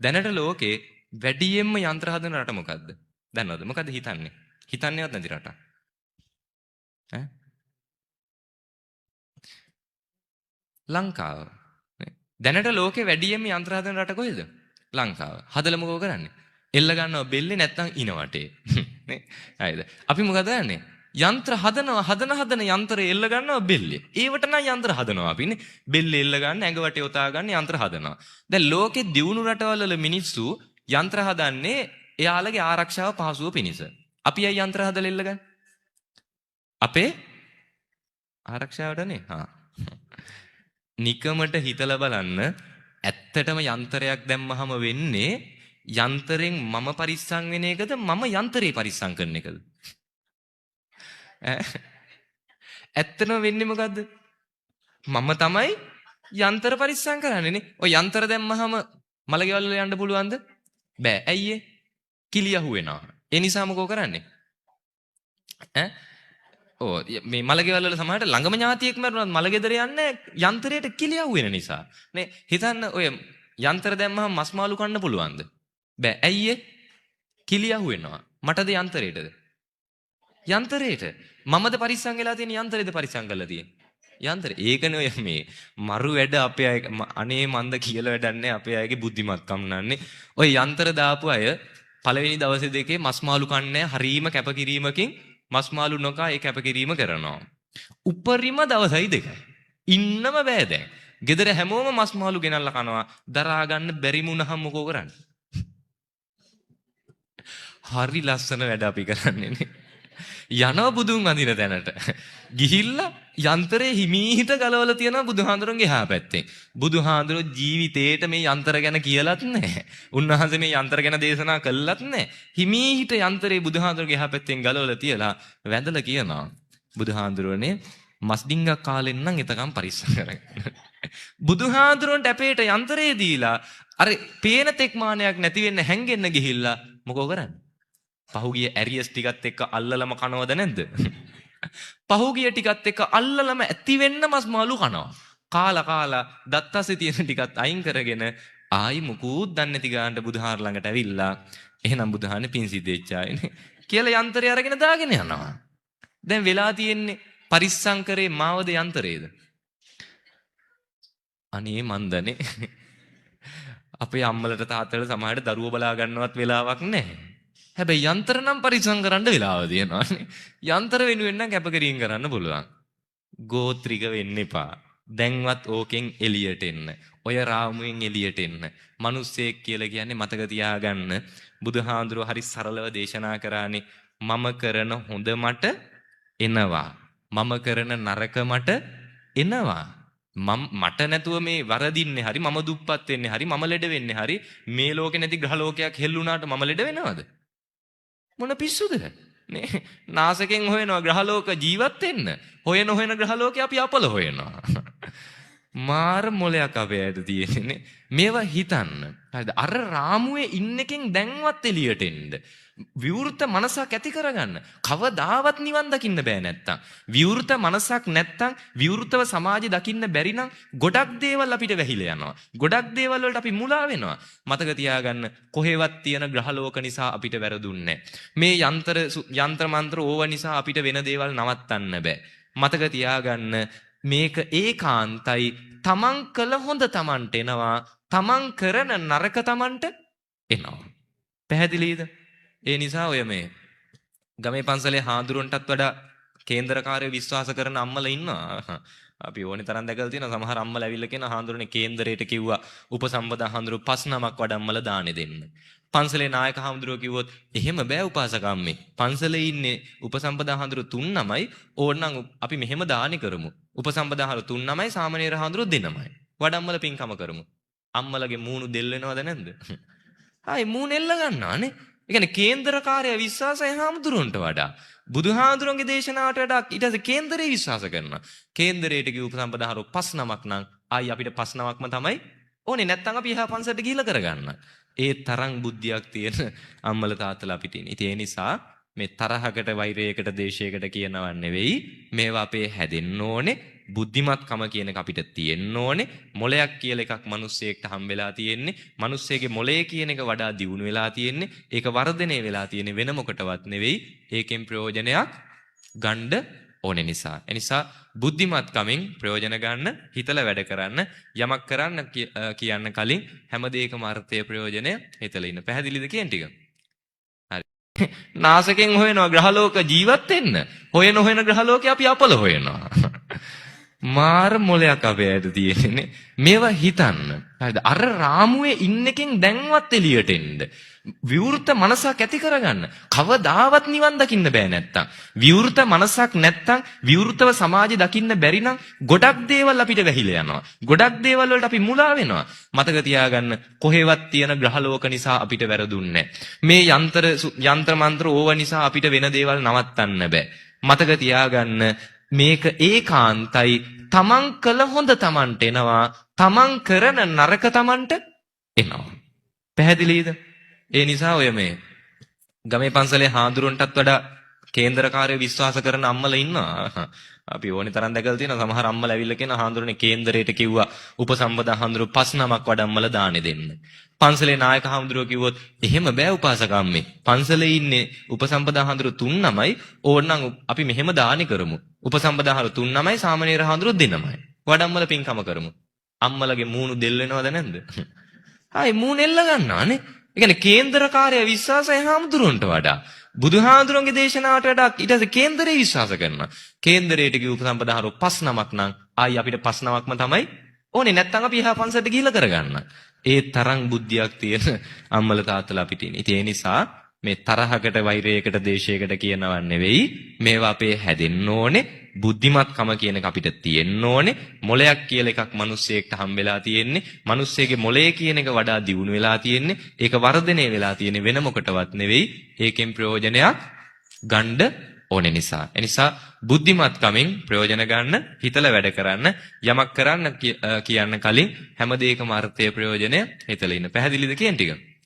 දැනට ලෝකේ වැඩියෙන්ම යන්ත්‍ර හදන රට මොකද්ද? දන්නවද? මොකද්ද හිතන්නේ? හිතන්නේවත් නැති රටක්. ඈ? ලංකාව. නේ? දැනට ලෝකේ වැඩියෙන්ම යන්ත්‍ර හදන රට කොහෙද? ලංකාව. හදලා මොකෝ කරන්නේ? එල්ල ගන්නවා බෙල්ලේ නැත්තම් ඉන වටේ. නේ? හරිද? අපි මොකද කරන්නේ? යන්ත්‍ර හදනවා හදන හදන යන්ත්‍රය එල්ල ගන්නවා බෙල්ලේ. ඒවට නම් යන්ත්‍ර හදනවා අපි නේ. බෙල්ලේ එල්ල ගන්න, ඇඟ වටේ ඔතා ගන්න යන්ත්‍ර හදනවා. දැන් ලෝකේ දියුණු රටවල් වල මිනිස්සු යන්ත්‍ර හදන්නේ එයාලගේ ආරක්ෂාව පහසුව පිණිස. අපි ඇයි යන්ත්‍ර හදලා එල්ල ගන්නේ? අපේ ආරක්ෂාවට නේ. හා. නිකමට හිතලා බලන්න, ඇත්තටම යන්ත්‍රයක් දැම්මහම වෙන්නේ යන්ත්‍රෙන් මම පරිස්සම් වෙන එකද මම යන්ත්‍රේ පරිස්සම් කරන එකද? ඇත්තටම වෙන්නේ මොකද්ද? මම තමයි යන්ත්‍ර පරිස්සම් කරන්නේ නේ. ඔය යන්ත්‍ර දැම්මහම මලගෙවල් වල යන්න පුළුවන්ද? බෑ. ඇයි ඒ? කිලි අහු වෙනවා. ඒ නිසා මොකෝ කරන්නේ? ඈ? ඔව් මේ මලගෙවල් වල සමහරට ළඟම ඥාතියෙක් මැරුණත් මලගෙදර යන්නේ යන්ත්‍රයට කිලි අහු වෙන නිසා. නේ හිතන්න, ඔය යන්ත්‍ර දැම්මහම මස් මාළු කන්න පුළුවන්ද? බෑ. ඇයි ඒ? කිලි අහු වෙනවා. මටද යන්ත්‍රයටද? යන්ත්‍රයට. මමද පරිස්සම් වෙලා තියෙන යන්ත්‍රයද පරිස්සම් කරලා තියෙන්නේ? යන්ත්‍රය. ඒකනේ ඔය මේ මරු වැඩ අපේ අය, අනේ මන්ද කියලා වැඩක් නෑ අපේ අයගේ බුද්ධිමත්කම් නන්නේ. ඔය යන්ත්‍ර දාපු අය පළවෙනි දවසේ දෙකේ මස් මාළු කන්නේ හරීම කැපකිරීමකින් මස් මාළු නොකා ඒ කැපකිරීම කරනවා. උපරිම දවසයි දෙකයි. ඉන්නම බෑ දැන්. ගෙදර හැමෝම මස් මාළු ගෙනල්ලා කනවා. දරා ගන්න බැරි වුණහම මොකෝ කරන්නේ? හරි ලස්සන වැඩ අපි කරන්නේ නේ. යනවා බුදුන් වඳින තැනට. ගිහිල්ලා යන්ත්‍රේ හිමීහිට ගලවලා තියනවා බුදුහාඳුරන්ගේ එහා පැත්තෙන්. බුදුහාඳුරෝ ජීවිතේට මේ යන්ත්‍ර ගැන කියලත් නැහැ. උන්වහන්සේ මේ යන්ත්‍ර ගැන දේශනා කළත් නැහැ. හිමීහිට යන්ත්‍රේ බුදුහාඳුරන්ගේ එහා පැත්තෙන් ගලවලා තියලා වැඳලා කියනවා, බුදුහාඳුරනේ මස් ඩිංගක් කාලෙන් නම් එතකම් පරිස්සම් කරගන්න. බුදුහාඳුරන්ට අපේට යන්ත්‍රේ දීලා අර පේන තෙක් මානයක් නැති වෙන්න හැංගෙන්න ගිහිල්ලා මොකෝ කරන්නේ? පහුගිය ඇරියස් ටිකත් එක්ක අල්ලලම කනවද නැද්ද? පහුගිය ටිකත් එක්ක අල්ලලම ඇති වෙන්න මස් මාළු කනවා. කාලා කාලා දත්තසේ තියෙන ටිකත් අයින් කරගෙන ආයි මුකුත් දන්නේ නැති ගානට බුදුහාර ළඟට ඇවිල්ලා එහෙනම් බුදුහානේ පින් සිද්ධ වෙච්ච ආයිනේ කියලා යන්ත්‍රය අරගෙන දාගෙන යනවා. දැන් වෙලා තියෙන්නේ පරිස්සම් කරේ මාවද යන්ත්‍රයේද? අනේ මන්දනේ. අපේ අම්මලට තාත්තලට සමහරට දරුවෝ බලා ගන්නවත් වෙලාවක් නැහැ. හැබැයි යන්ත්‍ර නම් පරිස්සම් කරන්න වෙලාව තියෙනවා නේ. යන්ත්‍ර වෙනුවෙන් නම් කැපකිරීම කරන්න පුළුවන්. ගෝත්‍රික වෙන්න එපා. දැන්වත් ඕකෙන් එළියට එන්න. ඔය රාමුවෙන් එළියට එන්න. මිනිස්සෙක් කියලා කියන්නේ මතක තියාගන්න. බුදුහාඳුරෝ හරි සරලව දේශනා කරානේ. මම කරන හොඳ මට එනවා. මම කරන නරක මට එනවා. මට නැතුව මේ වරදින්නේ හරි, මම දුප්පත් වෙන්නේ හරි, මම ලෙඩ වෙන්නේ හරි, මේ ලෝකේ නැති ග්‍රහ ලෝකයක් හෙල්ලුණාට මම ලෙඩ වෙනවද? මොන පිස්සුද නේ? නාසකෙන් හොයනවා ග්‍රහ ලෝක ජීවත් වෙන්න. හොයන හොයන ග්‍රහ ලෝකේ අපි අපල හොයනවා. මාර මොලයක් අපේ ඇයට තියෙන්නේ. මේවා හිතන්න. හරිද? අර රාමුවේ ඉන්න එකෙන් දැන්වත් එළියට එන්න. විවෘත මනසක් ඇති කරගන්න. කවදාවත් නිවන් දකින්න බෑ නැත්තම්. විවෘත මනසක් නැත්තම් විවෘතව සමාජය දකින්න බැරි නම් ගොඩක් දේවල් අපිට වැහිලා යනවා. ගොඩක් දේවල් වලට අපි මුලා වෙනවා. මතක තියාගන්න, කොහෙවත් තියෙන ග්‍රහ ලෝක නිසා අපිට වැරදුන්නේ මේ යන්ත්‍ර මන්ත්‍ර ඕව නිසා අපිට වෙන දේවල් නවත්තන්න බෑ. මතක තියාගන්න, මේක ඒකාන්තයි. තමන් කළ හොඳ තමන්ට එනවා. තමන් කරන නරක තමන්ට එනවා. පැහැදිලිද? ඒ නිසා ඔය මේ ගමේ පන්සලේ හාඳුරන්ටත් වඩා කේන්දරකාරයෝ විශ්වාස කරන අම්මලා ඉන්නවා. අපි ඕනේ තරම් දැකලා තියෙනවා. සමහර අම්මලා ඇවිල්ලා කියන හාඳුරනේ කේන්දරයට කිව්වා උපසම්පදා හාඳුරු 5 නමක් වඩම්මලා දානේ දෙන්න. පන්සලේ නායක හාමුදුරුවෝ කිව්වොත් එහෙම බෑ උපාසකම්මේ. පන්සලේ ඉන්නේ උපසම්පදා හාමුදුරුවෝ 3 නමයි. ඕනනම් අපි මෙහෙම දානේ කරමු. උපසම්පදා හාමුදුරුවෝ 3 නමයි, සාමණේර හාමුදුරුවෝ 2 නමයි. වඩම්මලා පින්කම කරමු. අම්මලගේ මූණු දෙල් වෙනවද නැද්ද? ආයි මූණ එල්ල ගන්නවා නේ. ඒ කියන්නේ කේන්දරකාරය විශ්වාසයි හාමුදුරුවන්ට වඩා. බුදුහාමුදුරුවන්ගේ දේශනාවට වඩා ඊට පස්සේ කේන්දරේ විශ්වාස කරනවා. කේන්දරයට කිව්ව උපසම්පදා හාමුදුරුවෝ 5 නමක් නම් ආයි අපිට 5 නමක්ම තමයි ඕනේ. නැත්තම් අපි එහා පන්සලට ගිහිල්ලා කරගන්න. ඒ තරම් බුද්ධියක් තියෙන අම්මල තාත්තලා අපිට ඉන්නේ. ඉතින් ඒ නිසා මේ තරහකට, වෛරයකට, දේශයකට කියනව නෙවෙයි. මේවා අපේ හැදෙන්න ඕනේ. බුද්ධිමත්කම කියන එක අපිට තියෙන්න ඕනේ. මොලයක් කියලා එකක් මිනිස්සෙක්ට හම් වෙලා තියෙන්නේ. මිනිස්සෙගේ මොලය කියන එක වඩා දියුණු වෙලා තියෙන්නේ. ඒක වර්ධනය වෙලා තියෙන්නේ වෙන මොකටවත් නෙවෙයි. ඒකෙන් ප්‍රයෝජනයක් ගන්න ඕනේ නිසා. ඒ නිසා බුද්ධිමත්කමින් ප්‍රයෝජන ගන්න, හිතලා වැඩ කරන්න, යමක් කරන්න කියන්න කලින් හැම දෙයකම අර්ථය ප්‍රයෝජනය හිතලා ඉන්න. පැහැදිලිද කියන ටික? හරි. නාසකෙන් හොයනවා ග්‍රහලෝක ජීවත් වෙන්න. හොයන හොයන ග්‍රහලෝකේ අපි අපල හොයනවා. මාර මොලයක් අපේ ඇයට තියෙන්නේ. මේවා හිතන්න. හරිද? අර රාමුවේ ඉන්න එකෙන් දැන්වත් එළියට එන්න. විවෘත මනසක් ඇති කරගන්න. කවදාවත් නිවන් දකින්න බෑ නැත්තම්. විවෘත මනසක් නැත්තම් විවෘතව සමාජය දකින්න බැරි නම් ගොඩක් දේවල් අපිට වැහිලා යනවා. ගොඩක් දේවල් වලට අපි මුලා වෙනවා. මතක තියාගන්න, කොහෙවත් තියෙන ග්‍රහලෝක නිසා අපිට වැරදුන්නේ මේ යන්ත්‍ර යන්ත්‍ර මන්ත්‍ර ඕව නිසා අපිට වෙන දේවල් නවත්තන්න බෑ. මතක තියාගන්න, මේක ඒකාන්තයි. තමන් කළ හොඳ තමන්ට එනවා. තමන් කරන නරක තමන්ට එනවා. පැහැදිලිද? ඒ නිසා ඔය මේ ගමේ පන්සලේ හාඳුරන්ටත් වඩා කේන්දරකාරය විශ්වාස කරන අම්මලා ඉන්නවා. අපි ඕනේ තරම් දැකලා තියෙනවා, සමහර අම්මලා ඇවිල්ලා කියන, "හාඳුරනේ, කේන්දරේට කිව්වා උපසම්පදා හාඳුරු පස් නමක් වඩම්මලා දානේ දෙන්න." පන්සලේ නායක හාමුදුරුවෝ කිව්වොත්, "එහෙම බෑ උපාසකම්මේ. පන්සලේ ඉන්නේ උපසම්පදා හාමුදුරුවෝ තුන් නමයි. ඕනනම් අපි මෙහෙම දානේ කරමු. උපසම්පදා හාමුදුරුවෝ තුන් නමයි, සාමණේර හාමුදුරුවෝ දෙනමයි. වඩම්මල පින්කම කරමු." අම්මලගේ මූණු දෙල් වෙනවද නැද්ද? හායි, මූණ එල්ල ගන්නවානේ. ඒ කියන්නේ කේන්දරකාරය විශ්වාසයි හාමුදුරුවන්ට වඩා. බුදුහාමුදුරන්ගේ දේශනාවට වඩා ඊට පස්සේ කේන්දරේ විශ්වාස කරනවා. කේන්දරේට කිව්ව උපසම්පදා හාමුදුරුවෝ පස් නමක් නම් ආයි අපිට පස් නමක්ම තමයි ඕනේ. නැත්තම් අපි එහා පන්සලට ගිහිල්ලා කරගන්න. ඒ තරම් බුද්ධියක් තියෙන අම්මල තාත්තලා අපිට ඉන්නේ. ඉතින් ඒ නිසා මේ තරහකට, වෛරයකට, දේශයකට කියනව නෙවෙයි. මේවා අපේ හැදෙන්න ඕනේ. බුද්ධිමත්කම කියන එක අපිට තියෙන්න ඕනේ. මොලයක් කියලා එකක් මිනිස්සෙක්ට හම් වෙලා තියෙන්නේ. මිනිස්සෙගේ මොලය කියන එක වඩා දියුණු වෙලා තියෙන්නේ. ඒක වර්ධනය වෙලා තියෙන්නේ වෙන මොකටවත් නෙවෙයි. ඒකෙන් ප්‍රයෝජනයක් ගන්න ඕනේ නිසා. ඒ නිසා බුද්ධිමත්කමින් ප්‍රයෝජන ගන්න, හිතලා වැඩ කරන්න, යමක් කරන්න කියන්න කලින් හැම දෙයකම අර්ථය ප්‍රයෝජනය හිතලා ඉන්න. පැහැදිලිද කියන ටික?